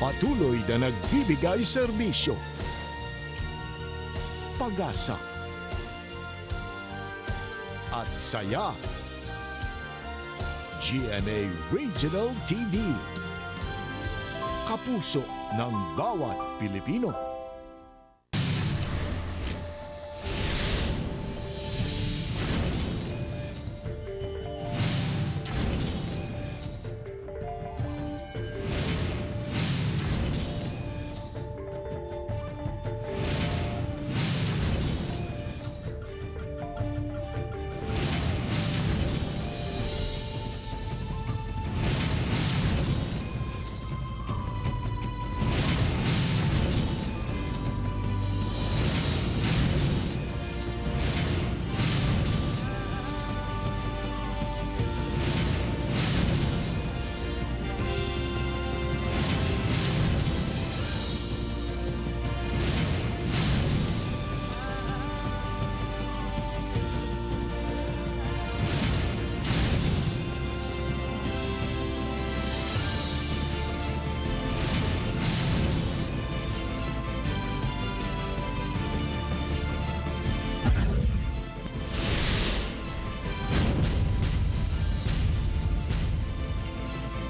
Patuloy na nagbibigay serbisyo, pag-asa, at saya. GMA Regional TV. Kapuso ng bawat Pilipino.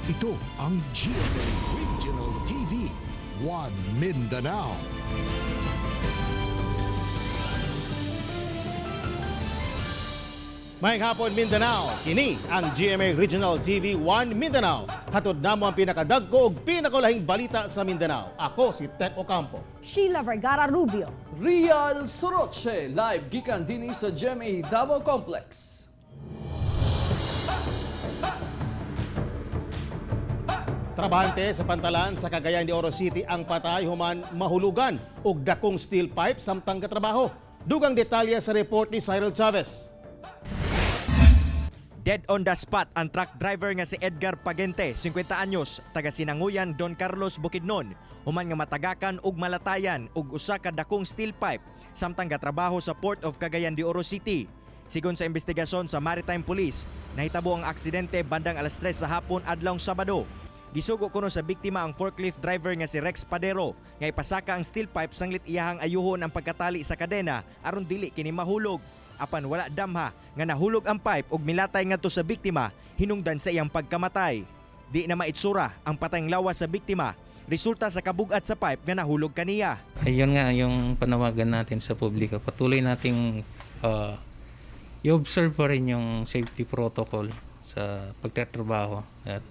Ito ang GMA Regional TV, One Mindanao. Maayong hapon, Mindanao. Kini ang GMA Regional TV 1 Mindanao. Hatod namo ang pinakadagko ug pinakalahing balita sa Mindanao. Ako si Tek Ocampo. Sheila Vergara Rubio. Real Soroche, live gikan dinhi sa GMA Davao Complex. Trabahante sa pantalan sa Cagayan de Oro City ang patay human mahulugan og dakong steel pipe samtang katrabaho. Dugang detalye sa report ni Cyril Chavez. Dead on the spot ang truck driver nga si Edgar Pagente, 50 anyos, taga Sinanguyan, Don Carlos, Bukidnon. Human nga matagakan ug malatayan og usa ka dakong steel pipe samtang gatrabaho sa Port of Cagayan de Oro City. Sigon sa investigasyon sa Maritime Police, nahitabo ang aksidente bandang alas 3 sa hapon adlawng Sabado. Gisugo kuno sa biktima ang forklift driver nga si Rex Padero nga ipasaka ang steel pipe sanglit iyahang ayuhon ang pagkatali sa kadena aron dili kini mahulog. Apan wala damha nga nahulog ang pipe ug milatay ngadto sa biktima hinungdan sa iyang pagkamatay. Di na maitsura ang patayng lawas sa biktima resulta sa kabugat sa pipe nga nahulog kaniya. Ayun nga, yung panawagan natin sa publiko. Patuloy nating i-observe pa rin yung safety protocol sa pagtatrabaho. At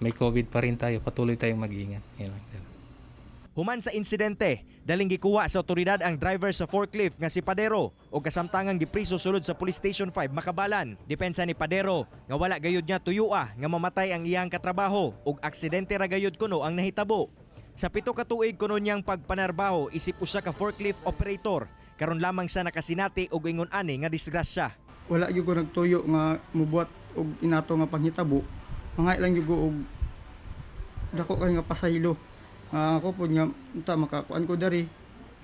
may COVID pa rin tayo. Patuloy tayong mag-ingat. Yun lang, sir. Human sa insidente, daling gikuha sa otoridad ang driver sa forklift nga si Padero o kasamtangang gipriso sulod sa Police Station 5 Makabalan. Depensa ni Padero nga wala gayud niya tuyua nga mamatay ang iyang katrabaho ug aksidente ra gayud kuno ang nahitabo. Sa 7 ka tuig kuno niyang pagpanarbaho isip usa ka forklift operator, karon lamang siya nakasinati og ingon ani nga disgrasya. Wala gyud ko nagtuyo nga mubuhat og inato nga panghitabo. Mga lang gyud ko og dako kay nga pasaylo. Nga ako pod nga unta makakuan ko dari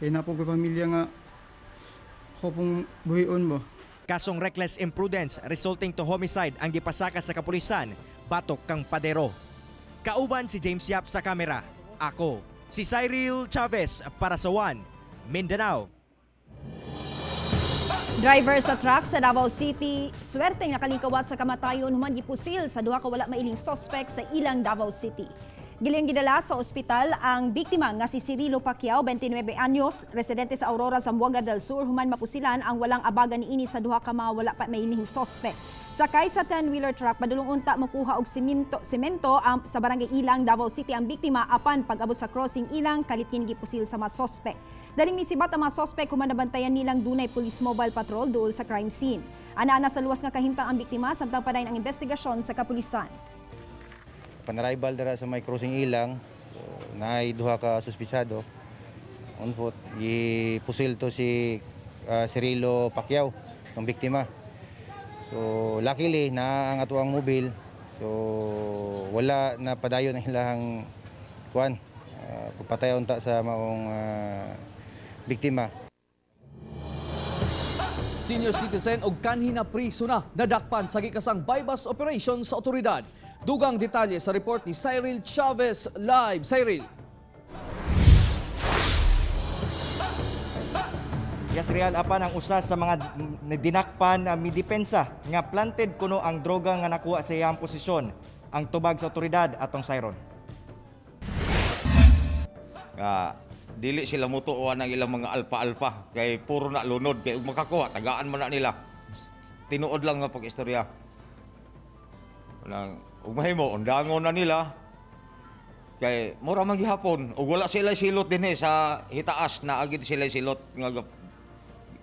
kay naa po ko pamilya nga ako pong buhion ba. Kasong reckless imprudence resulting to homicide ang gipasaka sa kapulisan batok kang Padero. Kauban si James Yap sa kamera. Ako, si Cyril Chavez para sa One, Mindanao. Driver sa truck sa Davao City, swerteng nakalingkawas sa kamatayon human gipusil sa duha ka wala mailing sospek sa Ilang, Davao City. Giling gidala sa ospital ang biktima nga si Cirilo Pacquiao, 29 anyos, residente sa Aurora, Zamboanga del Sur, human mapusilan ang walang abaga niini sa duha ka mga wala pa mailing sospek. Sakay sa 10-wheeler truck, padulong unta mokuha og semento ang, sa barangay Ilang, Davao City ang biktima apan pag-abot sa crossing Ilang, kalit kini gipusil sa mga sospek. Daling misibat ang mga sospek human nabantayan nilang dunay police mobile patrol duol sa crime scene. Ana-ana sa luwas nga kahimtang ang biktima samtang padayon ang investigasyon sa kapulisan. Panarrival dara sa may crossing Ilang, so, naay duha ka suspitsado on foot. Gipusil to si Cirilo Pacquiao, tong biktima. So luckily naa ang atoang mobile, so wala na padayon ang ilang kuan, pagpatay unta sa maong biktima. Senior citizen og kanhi na priso na nadakpan sa gikasang bypass operation sa otoridad. Dugang detalye sa report ni Cyril Chavez live. Cyril. Yes, Real, apan ang usa sa mga dinakpan na midepensa nga planted kuno ang droga nga nakuha sa iyang posisyon. Ang tubag sa otoridad atong Cyron. Nga dili sila mutuoan ang ilang mga alpa-alpa kay puro na lunod kay ug makakuha tagaan man na nila. Tinuod lang nga pag-istorya. Nang ug mahimo undangon na nila kay mura man gihapon ug wala sila silot dinhi sa hitaas na agid sila silot nga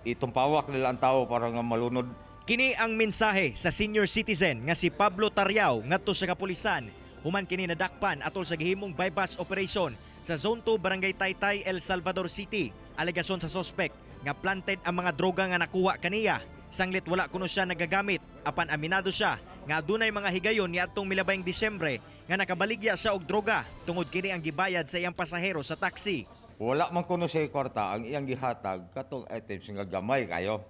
itumpawak nila ang tao para nga malunod. Kini ang mensahe sa senior citizen nga si Pablo Tariao ngadto sa kapulisan human kini nadakpan atol sa gihimong bypass operation sa Zone 2 Barangay Taytay, El Salvador City. Alegasyon sa sospek nga planted ang mga droga nga nakuha kaniya. Sanglit wala kuno siya nagagamit apan aminado siya nga adunay mga higayon niadtong milabayng Disyembre nga nakabaligya siya og droga tungod kini ang gibayad sa iyang pasahero sa taxi. Wala man kuno siya kwarta ang iyang gihatag katong items nga gamay kayo.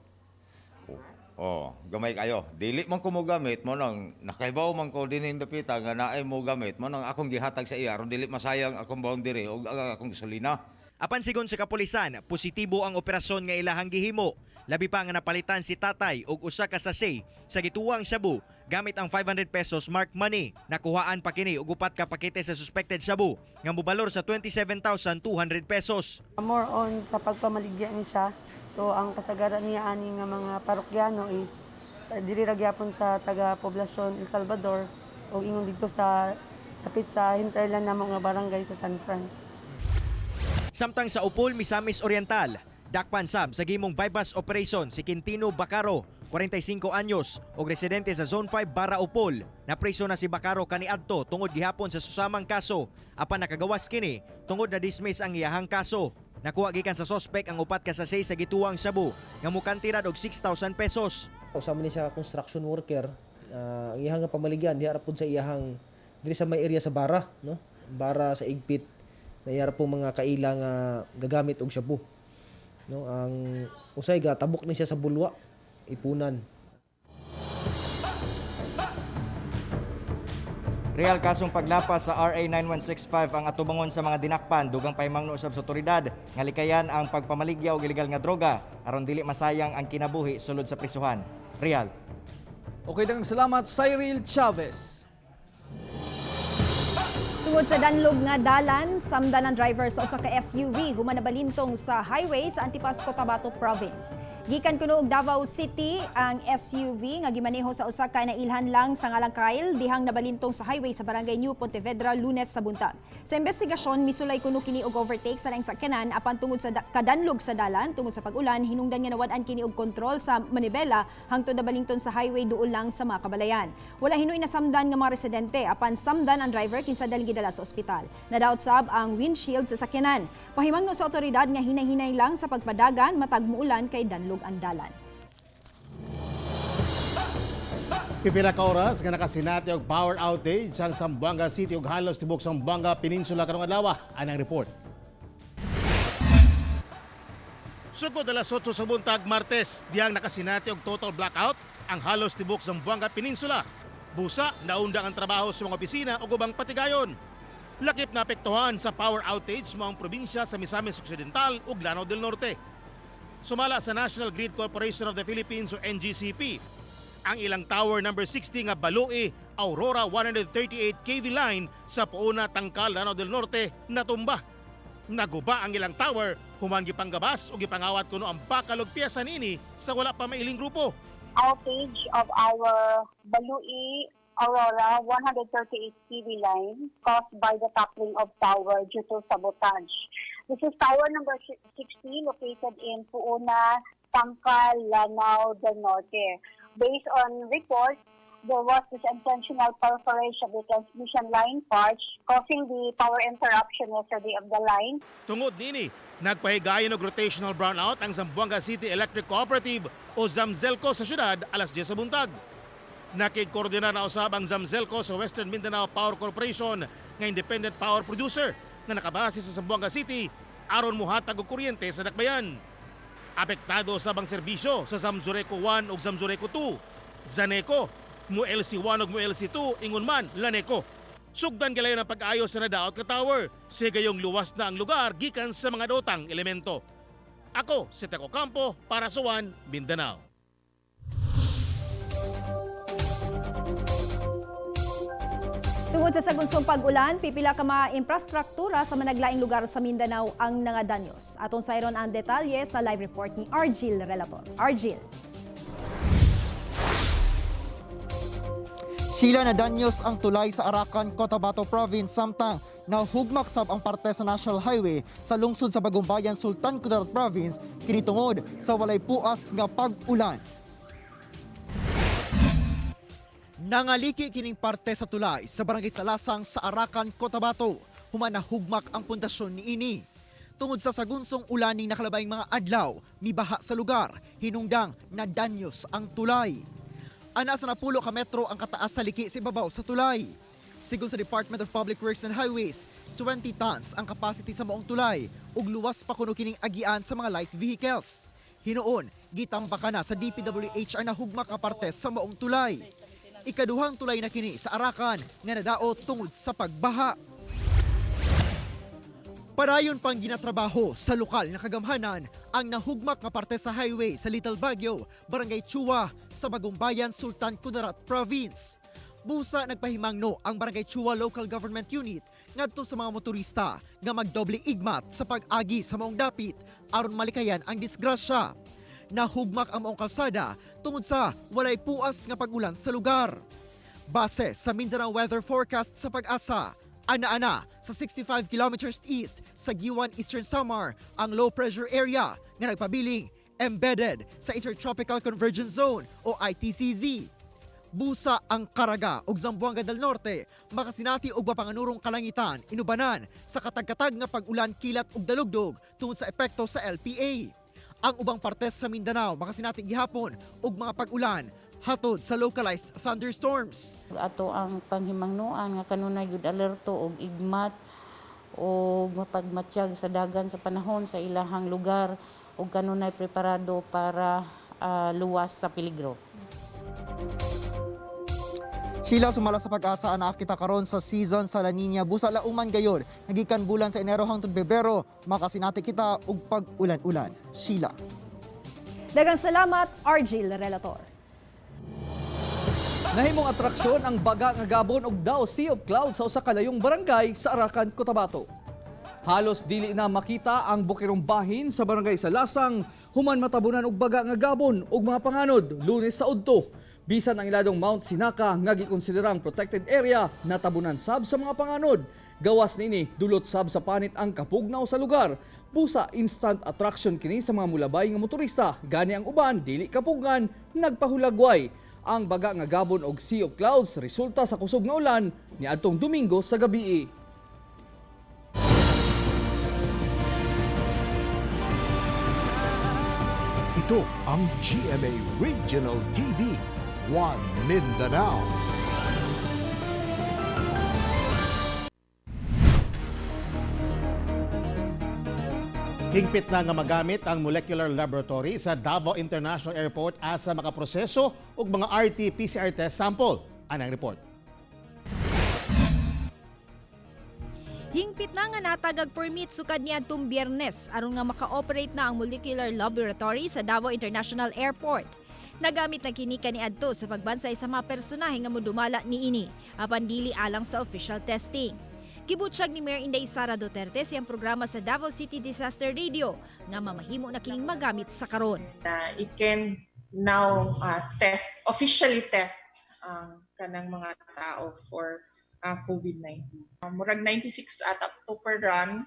Oh, gamay kayo. Dili man ko mo gamit mo nang nakaibaw man ko dinhi dapita nga naay mo gamit mo nang akong gihatag sa iya aron dili masayang akong boundary ug ang akong gasolina. Apan sigon sa kapulisan, positibo ang operasyon nga ilahang gihimo. Labi pa nga napalitan si tatay og usa ka sachet sa gituwang shabu gamit ang 500 pesos mark money. Nakuhaan pa kini og upat ka pakete sa suspected shabu nga mobalor sa 27,200 pesos. More on sa pagpamaligya ni siya. So ang kasagaran niya ani nga mga parokyano is diri ra gyapon sa taga poblasyon El Salvador o ingon didto sa kapit sa hinterland namo nga barangay sa San Franz. Samtang sa Upol, Misamis Oriental, dakpan sab sa gimong bypass operation si Quintino Bacaro, 45 anyos, og residente sa Zone 5 Bara Upol. Napriso na si Bacaro kaniadto tungod gihapon sa susamang kaso apan nakagawas kini tungod na dismiss ang iyahang kaso. Nakuha gikan sa sospek ang upat ka sachet sa gituwang shabu nga mukantirad og 6,000 pesos. Usa man ni siya construction worker, ang iyahang nga pamaligyan diha ra pud sa iyahang diri sa may area sa Bara, no? Bara sa Igpit na iya ra pong mga kaila nga gagamit og shabu. No, ang usay gatabok ni siya sa bulwa, ipunan. Real kasong paglapas sa RA 9165 ang atubangon sa mga dinakpan dugang pahimangno usab sa otoridad nga likayan ang pagpamaligya og ilegal nga droga aron dili masayang ang kinabuhi sulod sa prisuhan. Real. Okay, daghang salamat Cyril Chavez. Tungod sa danlog nga dalan, samdan ang driver sa usa ka SUV human nabalintong sa highway sa Antipas, Cotabato Province. Gikan kuno og Davao City ang SUV nga gimaneho sa usa ka nailhan lang sa ngalang Kyle dihang nabalintong sa highway sa Barangay New Pontevedra Lunes sa buntag. Sa investigasyon misulay kuno kini og overtake sa laing sakyanan apan tungod sa kadanlog sa dalan tungod sa pag-ulan hinungdan nga nawad-an kini og kontrol sa manibela hangtod nabalington sa highway duol lang sa mga kabalayan. Wala hinuoy nasamdan nga mga residente apan samdan ang driver kinsa daling gidala sa ospital. Nadaot sab ang windshield sa sakyanan. Pahimangno sa otoridad nga hinay-hinay lang sa pagpadagan matag muulan kay danlog ang dalan. Pipila ka oras nga nakasinati og power outage ang Zamboanga City ug halos tibok Zamboanga Peninsula karong adlaw. Anang report. Sugod alas 8 sa buntag Martes, diyang nakasinati og total blackout ang halos tibok Zamboanga Peninsula. Busa, naundang ang trabaho sa mga opisina ug ubang patigayon. Lakip na apektuhan sa power outage mao ang probinsya sa Misamis Occidental ug Lanao del Norte. Sumala sa National Grid Corporation of the Philippines o NGCP, ang ilang tower number 60 nga Baloi Aurora 138 kV line sa Poona, Tangkal, Lanao del Norte natumba. Naguba ang ilang tower human gipanggabas o gipangawat kuno ang bakal ug piyesa niini sa wala pa mailing grupo. Outage of our Balui Aurora 138 kV line caused by the toppling of tower due to sabotage. This is tower number 60 located in Poona, Tangkal, Lanao del Norte. Based on reports, there was this intentional perforation of the transmission line parts causing the power interruption yesterday of the line. Tungod nini, nagpahigayon og rotational brownout ang Zamboanga City Electric Cooperative o ZAMZELCO sa syudad alas 10 sa buntag. Nakigkoordinar na usab ang ZAMZELCO sa Western Mindanao Power Corporation nga independent power producer na nakabase sa Zamboanga City aron muhatag og kuryente sa dakbayan. Apektado sab ang serbisyo sa Zamzureco 1 ug Zamzureco 2, Zaneco, Mo LC1 ug mo LC2 ingon man Laneco. Sugdan galayon ang pag-ayos sa nadaot nga tower. Sigayong luwas na ang lugar gikan sa mga dotang elemento. Ako si Teco Campo para sa One Mindanao. Tungod sa sagunsong pag-ulan, pipila ka mga infrastruktura sa managlaing lugar sa Mindanao ang nangadanyos. Atong sayron ang detalye sa live report ni Argil Relator. Argil. Sila na danyos ang tulay sa Arakan, Cotabato Province samtang nahugmak sab ang parte sa National Highway sa lungsod sa Bagumbayan, Sultan Kudarat Province kini tungod sa walay puas nga pag-ulan. Nangaliki kining parte sa tulay sa barangay Salasang sa Arakan, Cotabato. Human nahugmak ang pundasyon niini. Tungod sa sagunsong ulan ning nakalabayng mga adlaw, mibaha sa lugar, hinungdang nadanyos ang tulay. Ana sa napulo ka metro ang kataas sa liki sa ibabaw sa tulay. Sigon sa Department of Public Works and Highways, 20 tons ang capacity sa maong tulay ug luwas pa kuno kining agian sa mga light vehicles. Hinuon, gitambaka na sa DPWH ang nahugmak nga parte sa maong tulay. Ikaduhang tulay na kini sa Arakan nga nadaot tungod sa pagbaha. Padayon pang ginatrabaho sa lokal na kagamhanan ang nahugmak nga parte sa highway sa Little Baguio, Barangay Chua, sa Bagumbayan, Sultan Kudarat Province. Busa nagpahimangno ang Barangay Chua Local Government Unit ngadto sa mga motorista nga magdoble igmat sa pag-agi sa maong dapit aron malikayan ang disgrasya. Nahugmak ang maong kalsada tungod sa walay puas nga pag-ulan sa lugar. Base sa Mindanao Weather Forecast sa Pag-asa, ana-ana sa 65 kilometers east sa Giwan, Eastern Samar ang low pressure area nga nagpabiling embedded sa Intertropical Convergence Zone o ITCZ. Busa ang Caraga ug Zamboanga del Norte makasinati og mapanganurong kalangitan inubanan sa katag-katag nga pag-ulan, kilat ug dalugdog tungod sa epekto sa LPA. Ang ubang partes sa Mindanao makasinati gihapon og mga pag-ulan hatod sa localized thunderstorms. Ato ang panghimangnoan nga kanunay gyud alerto og igmat og mapagmatyag sa dagan sa panahon sa ilahang lugar og kanunay preparado para luwas sa peligro. Sheila, sumala sa Pag-asa, anak kita karon sa season sa La Nina. Busa lauman gayon, nagikan bulan sa Enero hangtod Pebrero, makasinati kita og pag-ulan-ulan. Sheila. Daghang salamat, Argil Relator. Nahimong atraksyon ang baga nga gabon og daw sea of clouds sa usa ka layong barangay sa Arakan, Cotabato. Halos dili na makita ang bukirong bahin sa barangay Salasang human matabunan og baga nga gabon ug mga panganod Lunes sa udto. Bisan ang iladong Mount Sinaka nga gikonsiderang protected area natabunan sab sa mga panganod. Gawas niini dulot sab sa panit ang kapugnaw sa lugar. Busa instant attraction kini sa mga mulabay nga motorista. Gani ang uban dili kapugngan nagpahulagway. Ang baga nga gabon og sea of clouds resulta sa kusog nga ulan niadtong Domingo sa gabii. Ito ang GMA Regional TV, One Mindanao. Hingpit na nga magamit ang molecular laboratory sa Davao International Airport asa makaproseso og mga RT-PCR test sample. Anang report. Hingpit na nga natagag permit sukad niadtong Biyernes aron nga maka-operate na ang molecular laboratory sa Davao International Airport. Nagamit na kini kaniadto sa pagbansay sa mga personahe nga modumala niini apan dili alang sa official testing. Gibutyag ni Mayor Inday Sara Duterte sa iyang programa sa Davao City Disaster Radio nga mamahimo na kining magamit sa karon. Na it can now test, officially test ang kanang mga tao for COVID-19. Murag 96 ata to per run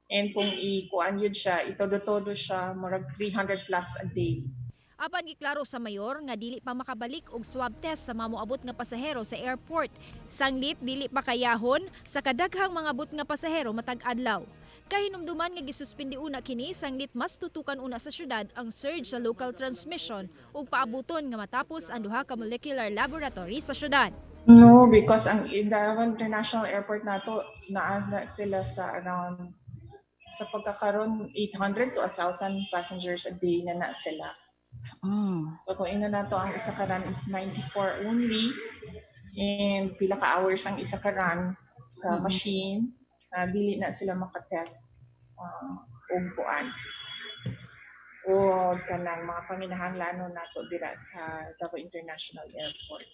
and kung ikuan yun siya, itodo-todo siya, murag 300 plus a day. Apan giklaro sa mayor nga dili pa makabalik og swab test sa mamoabot nga pasahero sa airport. Sanglit dili pa kayahon sa kadaghang mga abot nga pasahero matag adlaw. Kahinumduman nga gisuspindi una kini sanglit mas tutukan una sa syudad ang surge sa local transmission ug paabuton nga matapos ang duha ka molecular laboratory sa syudad. No, because ang Davao International Airport nato naa na sila sa around sa pagkakaroon 800 to 1,000 passengers a day na na sila. So kung ina nato ang isa ka run is 94 only and pila ka hours ang isa ka run sa machine, dili na sila makatest og kuan o kanang mga panginahanglanon nato dira sa Davao International Airport.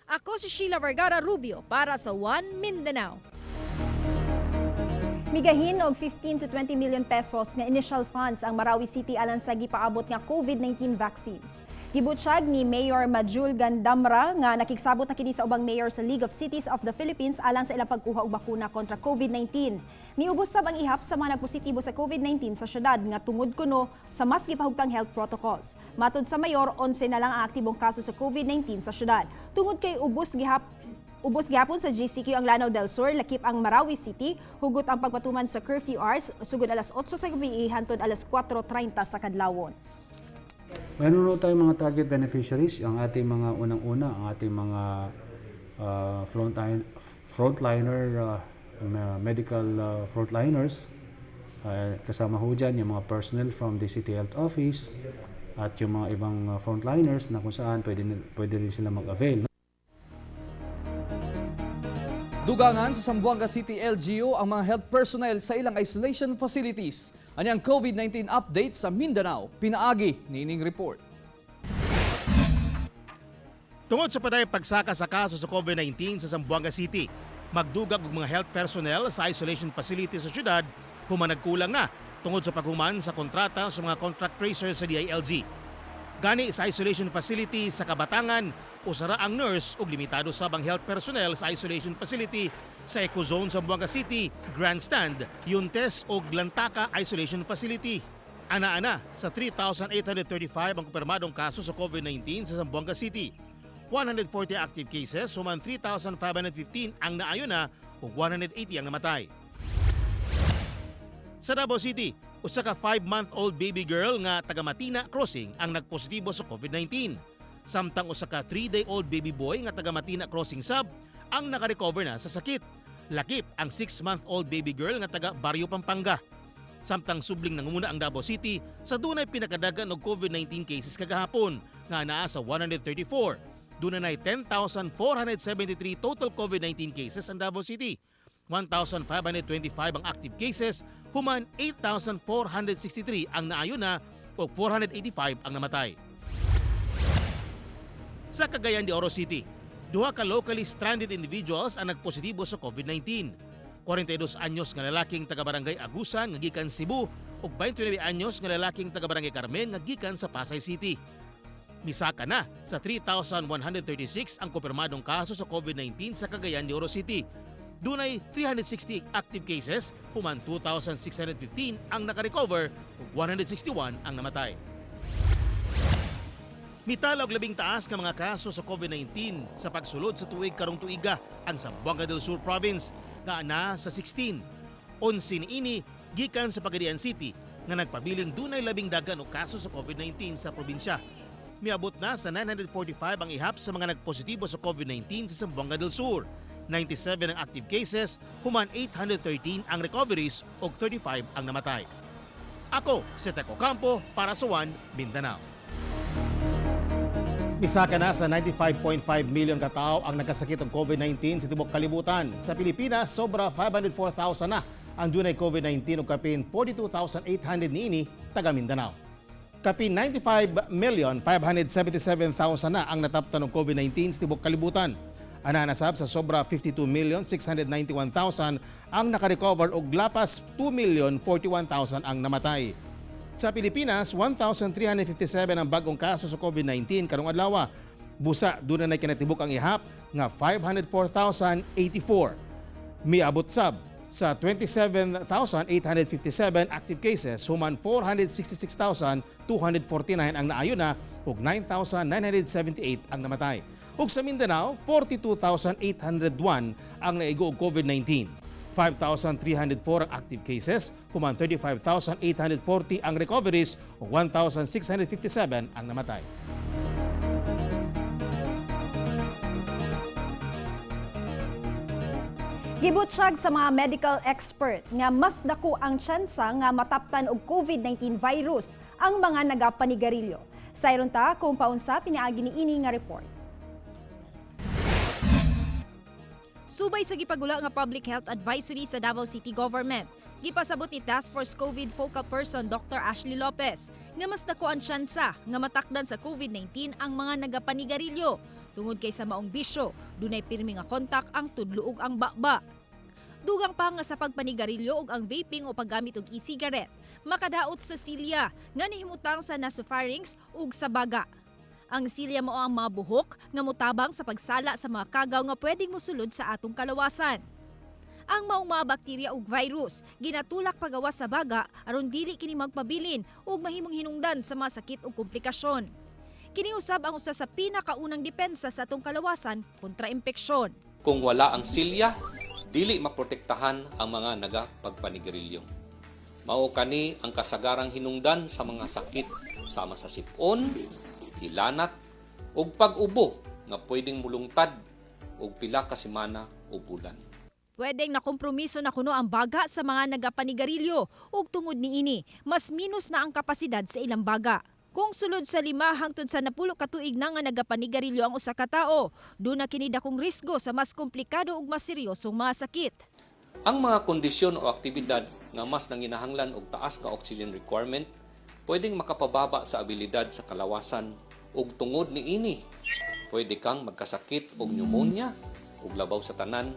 Ako si Sheila Vergara Rubio para sa One Mindanao. Migahin og 15 to 20 million pesos nga initial funds ang Marawi City alang sa gipaabot nga COVID-19 vaccines. Gibutyag ni Mayor Majul Gandamra nga nakigsabot na kini sa ubang mayor sa League of Cities of the Philippines alang sa ilang pagkuha og bakuna kontra COVID-19. Miubos sab ang ihap sa mga nagpositibo sa COVID-19 sa syudad nga tungod kuno sa mas gipahugtang health protocols. Matod sa mayor, 11 na lang ang aktibong kaso sa COVID-19 sa syudad. Tungod kay ubos gihapon sa GCQ ang Lanao del Sur, lakip ang Marawi City, hugot ang pagpatuman sa curfew hours sugod alas 8 sa gabi hantod alas 4:30 sa kadlawon. Meron ho tayong mga target beneficiaries, ang ating mga unang-una, ang ating mga frontliner, medical frontliners, kasama ho dyan yung mga personnel from the City Health Office at yung mga ibang frontliners na kung saan pwede rin sila mag-avail. Dugangan sa Zamboanga City LGU ang mga health personnel sa ilang isolation facilities. Ani ang COVID-19 update sa Mindanao? Pinaagi niining report. Tungod sa padayong pagsaka sa kaso sa COVID-19 sa Zamboanga City, magdugag og mga health personnel sa isolation facility sa syudad human nagkulang na tungod sa paghuman sa kontrata sa mga contract tracers sa DILG. Gani sa isolation facility sa Kabatangan, usara ang nurse ug limitado sab ang health personnel sa isolation facility sa Ecozone Zamboanga City, Grandstand, Yuntes ug Lantaka Isolation Facility. Ana-ana sa 3,835 ang kumpirmadong kaso sa COVID-19 sa Zamboanga City. 140 active cases, human 3,515 ang naayo na ug 180 ang namatay. Sa Davao City, usa ka 5-month-old baby girl nga taga Matina Crossing ang nagpositibo sa COVID-19. Samtang usa ka 3-day-old baby boy nga taga Matina Crossing sab ang nakarecover na sa sakit. Lakip ang 6-month-old baby girl nga taga Barrio Pampanga. Samtang subling nangunguna ang Davao City sa dunay pinakadagan og COVID-19 cases kagahapon nga naa sa 134. Duna nay 10,473 total COVID-19 cases ang Davao City. 1,525 ang active cases, human 8,463 ang naayo na ug 485 ang namatay. Sa Cagayan de Oro City, duha ka locally stranded individuals ang nagpositibo sa COVID-19. 42 anyos nga lalaking taga-barangay Agusan nga gikan Cebu ug 29 anyos nga lalaking taga-barangay Carmen nga gikan sa Pasay City. Misaka na sa 3,136 ang kumpirmadong kaso sa COVID-19 sa Cagayan de Oro City. Dunay 360 active cases, human 2,615 ang nakarecover ug 161 ang namatay. Mitala og labing taas nga mga kaso sa COVID-19 sa pagsulod sa tuig karong tuiga ang Zamboanga del Sur Province nga naa sa 16. 11 niini gikan sa Pagadian City nga nagpabiling dunay labing dagan og kaso sa COVID-19 sa probinsya. Miabot na sa 945 ang ihap sa mga nagpositibo sa COVID-19 sa Zamboanga del Sur. 97 ang active cases, human 813 ang recoveries ug 35 ang namatay. Ako si Teco Campo para sa One Mindanao. Misaka na sa 95.5 million katao ang nagkasakit og COVID-19 sa tibok kalibutan. Sa Pilipinas, sobra 504,000 na ang dunay COVID-19 ug kapin 42,800 niini taga Mindanao. Kapin 95,577,000 na ang nataptan og COVID-19 sa tibok kalibutan. Ana sab sa sobra 52,691,000 ang nakarecover ug lapas 2,041,000 ang namatay. Sa Pilipinas, 1,357 ang bagong kaso sa COVID-19 karong adlaw. Busa, duna na kinatibuk ang ihap nga 504,084. Miabot sab sa 27,857 active cases, human 466,249 ang naayo na ug 9,978 ang namatay. Ug sa Mindanao, 42,801 ang naigo og COVID-19. 5,304 ang active cases, human 35,840 ang recoveries ug 1,657 ang namatay. Gibutsyag sa mga medical expert nga mas dako ang tsansa nga mataptan og COVID-19 virus ang mga nagapanigarilyo. Sayron ta kung paunsa pinaagi ni ini nga report. Subay sa gipagula nga Public Health Advisory sa Davao City Government, gipasabot ni Task Force COVID Focal Person Dr. Ashley Lopez nga mas dako ang tsansa nga matakdan sa COVID-19 ang mga nagapanigarilyo tungod kay sa maong bisyo, dunay pirmi nga kontak ang tudlo ug ang baba. Dugang pa nga sa pagpanigarilyo ug ang vaping o paggamit og e-cigarette, makadaot sa silya nga nihimutang sa nasopharynx ug sa baga. Ang silya mao ang mga buhok nga motabang sa pagsala sa mga kagaw nga pwedeng mosulod sa atong kalawasan. Ang maong mga bakterya ug virus ginatulak pagawas sa baga aron dili kini magpabilin ug mahimong hinungdan sa mga sakit ug komplikasyon. Kini usab ang usa sa pinakaunang depensa sa atong kalawasan kontra impeksyon. Kung wala ang silya, dili maprotektahan ang mga nagapagpanigarilyo. Mao kani ang kasagarang hinungdan sa mga sakit sama sa sipon, hilanat ug pag-ubo nga pwedeng mulungtad og pila ka semana o bulan. Pwedeng nakompromiso na kuno ang baga sa mga nagapanigarilyo ug tungod niini, mas minus na ang kapasidad sa ilang baga. Kung sulod sa 5 hangtod sa 10 ka tuig na nga nagapanigarilyo ang usa ka tawo, duna kini dakong risgo sa mas komplikado ug mas seryosong mga sakit. Ang mga kondisyon o aktibidad nga mas nanginahanglan og taas nga oxygen requirement pwedeng makapababa sa abilidad sa kalawasan ug tungod niini pwede kang magkasakit og pneumonia ug labaw sa tanan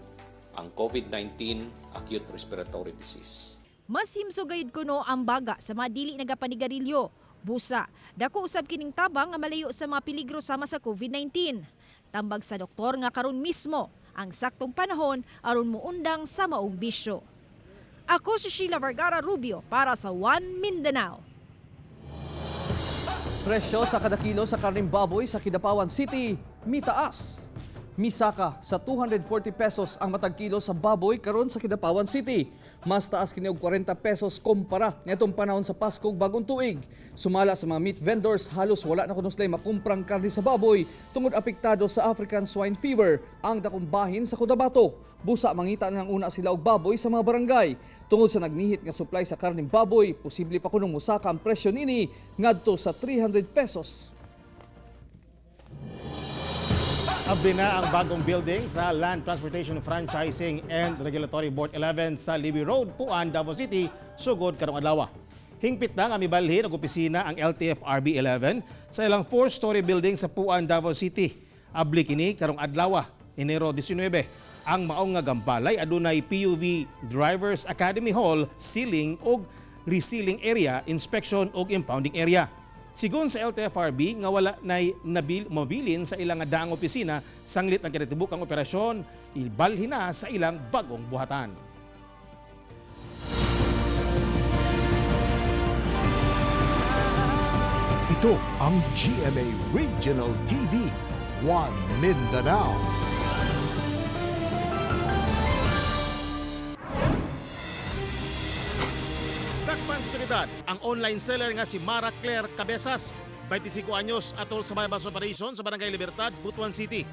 ang COVID-19 acute respiratory disease. Mas himsog gayud kuno ang baga sa mga dili nagapanigarilyo. Busa, dako usab kining tabang nga malayo sa mga peligro sama sa COVID-19. Tambag sa doktor nga karon mismo ang saktong panahon aron muundang sa maong bisyo. Ako si Sheila Vergara Rubio para sa One Mindanao. Presyo sa kada kilo sa karning baboy sa Kidapawan City, mitaas. Misaka sa 240 pesos ang matag kilo sa baboy karon sa Kidapawan City. Mas taas kini og 40 pesos kumpara niadtong panahon sa Pasko ug Bagong Tuig. Sumala sa mga meat vendors, halos wala na kuno sila makumprang karne sa baboy tungod apektado sa African Swine Fever ang dakong bahin sa Cotabato. Busa mangita na lang una sila og baboy sa mga barangay. Tungod sa nagnihit nga supply sa karning baboy, posible pa kunong musaka ang presyo nini ngadto sa 300 pesos. Abli na ang bagong building sa Land Transportation Franchising and Regulatory Board 11 sa Libby Road, Puan, Davao City, sugod karong adlaw. Hingpit na nga mibalhin og opisina ang LTFRB 11 sa ilang four-story building sa Puan, Davao City. Abli kini karong adlaw, Enero 19. Ang maong nga gambalay adunay PUV Drivers Academy Hall, sealing ug resealing area, inspection ug impounding area. Sigon sa LTFRB nga wala nay mabilin sa ilang daang opisina sanglit ang kinatibukang operasyon, ibalhin na sa ilang bagong buhatan. Ito ang GMA Regional TV, One Mindanao. Dakpan sa otoridad ang online seller nga si Mara Claire Cabezas, 25 anyos, atol sa bypass operation sa Barangay Libertad, Butuan City.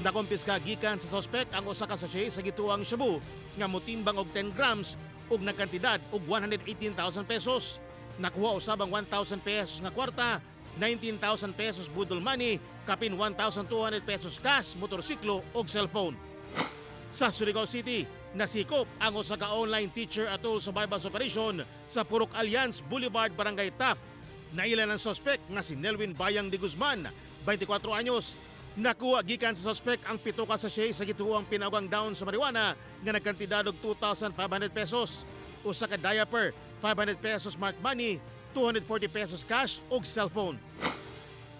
Nakumpiska gikan sa sospek ang usa ka sachet sa gituang shabu nga motimbang og 10 grams ug nagkantidad og 118,000 pesos. Nakuha usab ang 1,000 pesos nga kwarta, 19,000 pesos budol money, kapin 1,200 pesos cash, motorsiklo ug cellphone. Sa Surigao City, nasikop ang usa ka online teacher atol sa bypass operation sa Purok Alliance Boulevard, Barangay Taft. Naila ng sospek nga si Nelwin Bayang de Guzman, 24 anyos. Nakuha gikan sa sospek ang 7 ka sachet sa gituoang pinawang down sa marijuana nga nagkantidad og 2,500 pesos. Usa ka diaper, 500 pesos mark money, 240 pesos cash ug cellphone.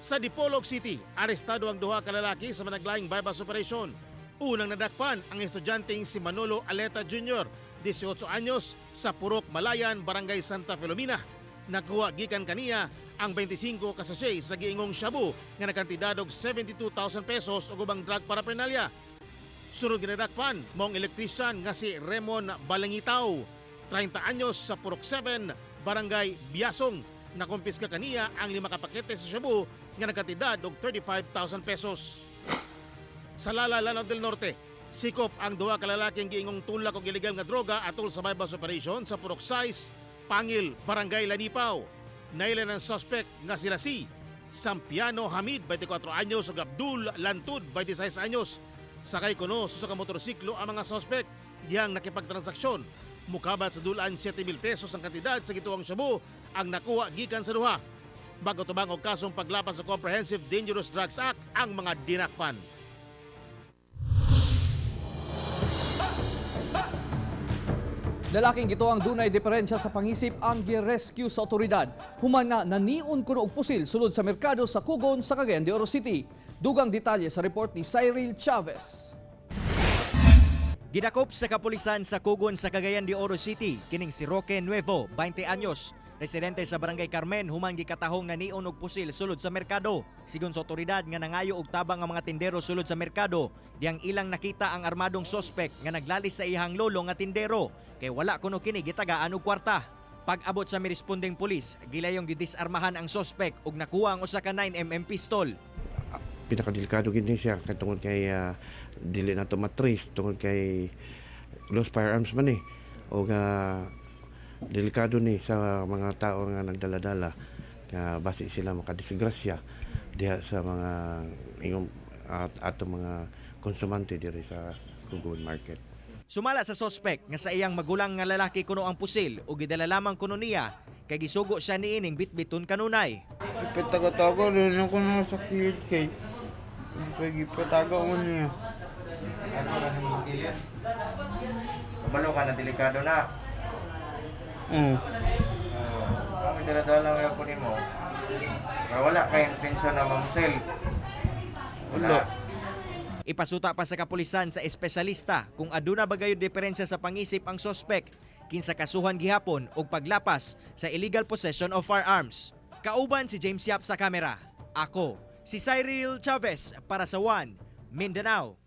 Sa Dipolog City, arestado ang duha ka lalaki sa managlaing bypass operation. Unang nadakpan ang estudyanteng si Manolo Aleta Jr., 18 anyos, sa Purok Malayan, Barangay Santa Filomena. Nakuha gikan kaniya ang 25 ka sachet sa giingong shabu nga nagkantidad og 72,000 pesos ug ubang drug paraphernalia. Sunod ginadakpan maong elektrisyan nga si Remon Balangitaw, 30 anyos, sa Purok 7, Barangay Biasong. Nakumpiska kaniya ang 5 ka pakete sa shabu nga nagkantidad og 35,000 pesos. Sa Lala, Lanao del Norte, sikop ang duha ka lalaking giingong tulak og ilegal nga droga atol sa bypass operation sa Purok 6, Pangil, Barangay Lanipaw. Nailan ang suspect nga sila si Sampiano Hamid, 24 anyos, ug Abdul Lantud, 26 anyos. Sakay kuno sa usa ka motorsiklo ang mga sospek dihang nakipagtransaksyon. Mukabat sa dulaan 7,000 pesos ang kantidad sa gituwang shabu ang nakuha gikan sa duha. Bago tubang og kasong paglapas sa Comprehensive Dangerous Drugs Act ang mga dinakpan. Lalaking gituang dunay diferensya sa pangisip ang gi-rescue sa otoridad. Human nga nanion kuno og pusil sulod sa merkado sa Kugon sa Cagayan de Oro City. Dugang detalye sa report ni Cyril Chavez. Gidakop sa kapulisan sa Kugon sa Cagayan de Oro City kining si Roque Nuevo, 20 anyos, residente sa Barangay Carmen, human gikatahong nanion og pusil sulod sa merkado. Sigon sa otoridad nga nangayo og tabang ang mga tindero sulod sa merkado, diyang ilang nakita ang armadong sospek nga naglalis sa iyang lolo nga tindero kay wala kuno kini gitagaan og kwarta. Pag-abot sa mirespondeng pulis, gilayong gidisarmahan ang sospek ug nakuha ang usa ka 9mm pistol. Pinakadelikado gid ni siya kay tungod kay dili na to matrace tungod kay loose firearms man eh, o nga delikado ni sa mga tao nga nagdala-dala nga basi sila makadisgrasya diha sa mga ingong at atong mga konsumante diri sa Kugon Market. Sumala sa sospek nga sa iyang magulang nga lalaki kuno ang pusil ug gidala lamang kuno niya kay gisugo siya niining bitbiton kanunay. Ipatago-tago rin ako na sakit kay pagipatago ko niya. Kabalo ka na delikado na. Oo. Kami dala-dala ngayon po nimo. Pero wala kay intensyon na mamusel. Wala. Ipasuta pa sa kapulisan sa espesyalista kung aduna ba gayud diferensya sa pangisip ang sospek kinsa kasuhan gihapon og paglapas sa illegal possession of firearms. Kauban si James Yap sa kamera. Ako, si Cyril Chavez para sa One Mindanao.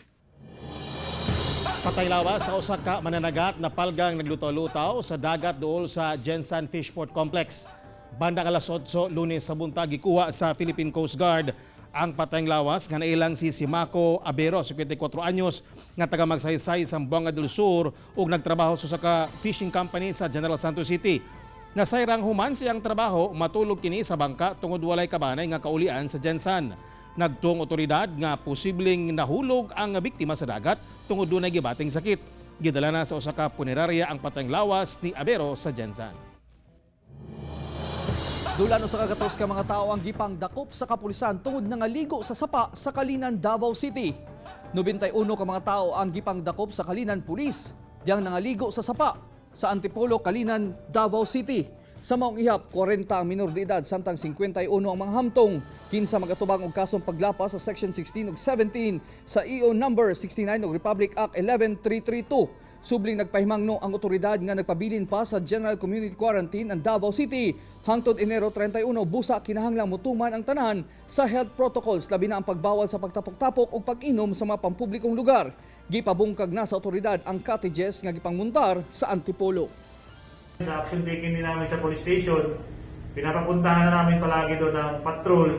Patay lawas sa usa ka mananagat na palgang naglutaw-lutaw sa dagat duol sa Gensan Fishport Complex. Bandang alas 8 Lunes sa buntag, gikuha sa Philippine Coast Guard ang patayng lawas nga nailang si Simaco Abero, 54 anyos, nga taga Magsaysay, Zamboanga del Sur ug nagtrabaho sa usa ka fishing company sa General Santos City. Nasayrang human siyang trabaho, matulog kini sa bangka tungod walay kabanay nga kaulian sa Gensan. Nagtuong otoridad nga posibleng nahulog ang biktima sa dagat tungod dunay gibating sakit. Gidala na sa usa ka punerarya ang patayng lawas ni Abero sa Gensan. Dulan usa ka gatos ka mga tawo ang gipangdakop sa kapulisan tungod nangaligo sa sapa sa Calinan, Davao City. 91 ka mga tawo ang gipangdakop sa Calinan Police diyang nangaligo sa sapa sa Antipolo, Calinan, Davao City. Sa maong ihap, 40 ang minor de edad samtang 51 ang mga hamtong, kinsa magatubang og kasong paglapas sa Section 16 ug 17 sa EO number 69 ug Republic Act 11332. Subling nagpahimangno ang otoridad nga nagpabilin pa sa General Community Quarantine ang Davao City hangtod Enero 31. Busa kinahanglang mutuman ang tanan sa health protocols, labi na ang pagbawal sa pagtapok-tapok ug pag-inom sa mga pampublikong lugar. Gipabungkag na sa otoridad ang cottages nga gipangmuntar sa Antipolo. Sa action taken din namin sa police station, pinapapuntahan na namin palagi doon ng patrol,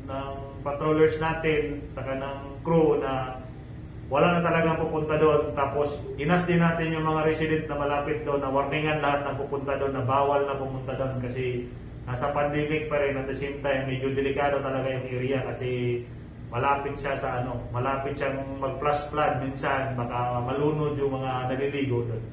ng patrollers natin, saka ng crew na wala na talagang pupunta doon. Tapos inas din natin yung mga resident na malapit doon na warningan lahat ng pupunta doon na bawal na pumunta doon kasi nasa pandemic pa rin. At the same time, medyo delikado talaga yung area kasi malapit siya sa ano, malapit siyang mag-flash flood minsan, baka malunod yung mga naliligo doon.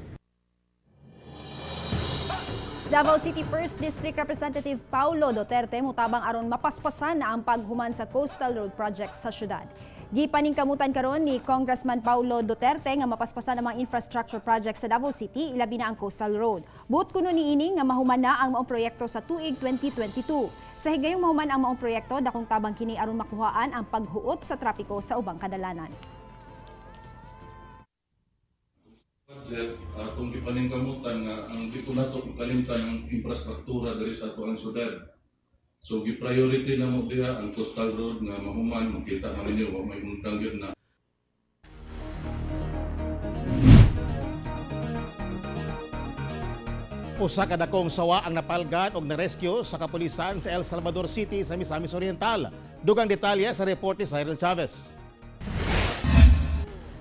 Davao City 1st District Representative Paulo Duterte mutabang aron mapaspasan na ang paghuman sa Coastal Road Project sa syudad. Gipaningkamutan karon ni Congressman Paulo Duterte nga mapaspasan ang mga infrastructure project sa Davao City, ilabi na ang Coastal Road. Buot kuno niini nga mahuman na ang maong proyekto sa tuig 2022. Sa higayong mahuman ang maong proyekto, dakong tabang kini aron makuhaan ang paghuot sa trapiko sa ubang kadalanan. Budget atong gipaningkamutan nga ang di po nato kalimtan ang infrastruktura diri sa atoang syudad. So gi-priority namo diha ang coastal road nga mahuman, makita man ninyo wa may undang gyud na. Usa ka dakong sawa ang napalgan og na-rescue sa kapulisan sa El Salvador City sa Misamis Oriental. Dugang detalye sa report ni Cyril Chavez.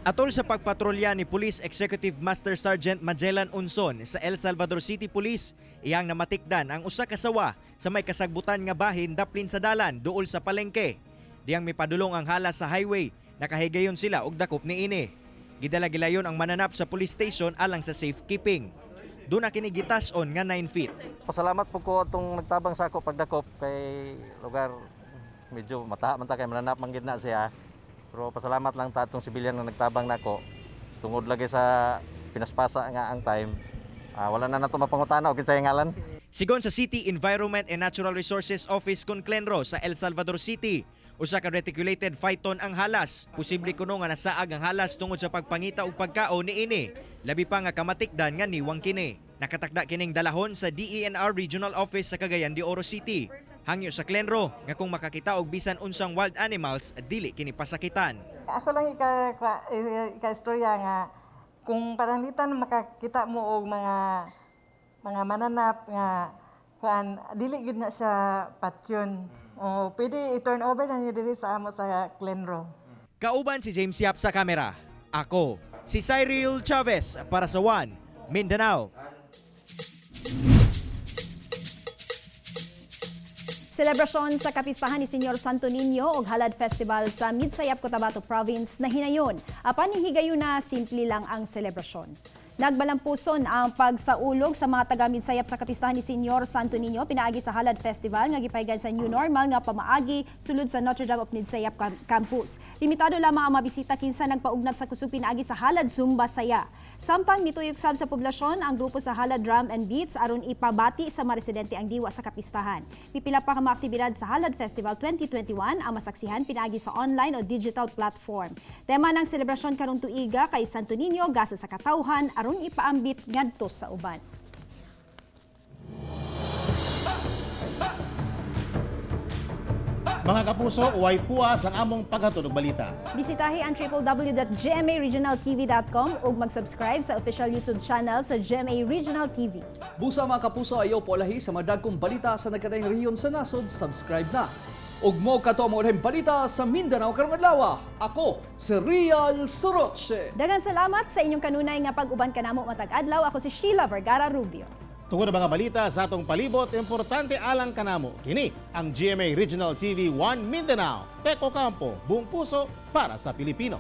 Atol sa pagpatrolya ni Police Executive Master Sergeant Magellan Unson sa El Salvador City Police, iyang namatikdan ang usa ka sawa sa may kasagbutan nga bahin daplin sa dalan duol sa palengke. Diyang mipadulong ang halas sa highway, nakahigayon sila og dakop niini. Gidala gilayon ang mananap sa police station alang sa safekeeping. Duna kini gitas-on nga 9 feet. Pasalamat po ko atong nagtabang sa ako pagdakop kay lugar medyo mata man ta kay mananap man gid na siya. Pero pasalamat lang ta atong sibilyan nga nagtabang nako. Tungod lagi sa pinaspasa nga ang time. Wala na nato mapangutana og kinsay ngalan. Sigon sa City Environment and Natural Resources Office kon Clenro sa El Salvador City, usa ka reticulated python ang halas. Posible kuno nga nasaag ang halas tungod sa pagpangita og pagkaon niini. Labi pa nga kamatikdan nga niwang kini. Nakatakda kining dalahon sa DENR Regional Office sa Cagayan de Oro City. Hangyo sa Clenro nga kung makakita og bisan unsang wild animals, dili kini pasakitan. Ako lang ika istorya nga kung pananglitan makakita mo og mga mananap nga kuan, dili gid na siya patyon. O pwede i-turn over na niyo diri sa amo sa Clenro. Kauban si James Yap sa kamera. Ako, si Cyril Chavez para sa One Mindanao. Selebrasyon sa kapistahan ni Senyor Santo Niño og Halad Festival sa Midsayap, Cotabato Province na hinayon. Apan higayuna, simple lang ang selebrasyon. Nagbalampuson ang pagsaulog sa mga taga Midsayap sa kapistahan ni Senyor Santo Niño pinaagi sa Halad Festival nga gipahigayon sa new normal nga pamaagi sulod sa Notre Dame of Midsayap Campus. Limitado lamang ang mga bisita kinsa nagpaugnat sa kusog pinaagi sa Halad Zumba Saya. Samtang mituyok sab sa poblasyon ang grupo sa Halad Drum and Beats aron ipabati sa mga residente ang diwa sa kapistahan. Pipila pa ka mga aktibidad sa Halad Festival 2021 ang masaksihan pinaagi sa online o digital platform. Tema ng selebrasyon karong tuiga kay Santo Niño, gasa sa katawhan aron ipaambit ngadto sa uban. Mga kapuso, way puas ang among paghatod og balita. Bisitahi ang www.gmaregionaltv.com ug mag-subscribe sa official YouTube channel sa GMA Regional TV. Busa, mga kapuso, ayaw paulahi sa madagkong balita sa nagkatayong rehiyon sa nasod, subscribe na. Ug mo kato mo balita sa Mindanao karong adlaw. Ako si Real Soroche. Daghang salamat sa inyong kanunay nga pag-uban kanamo matag adlaw. Ako si Sheila Vergara Rubio. Tungod ang mga balita sa atong palibot, importante alang kanamo. Kini ang GMA Regional TV 1 Mindanao. Teko Campo, buong puso para sa Pilipino.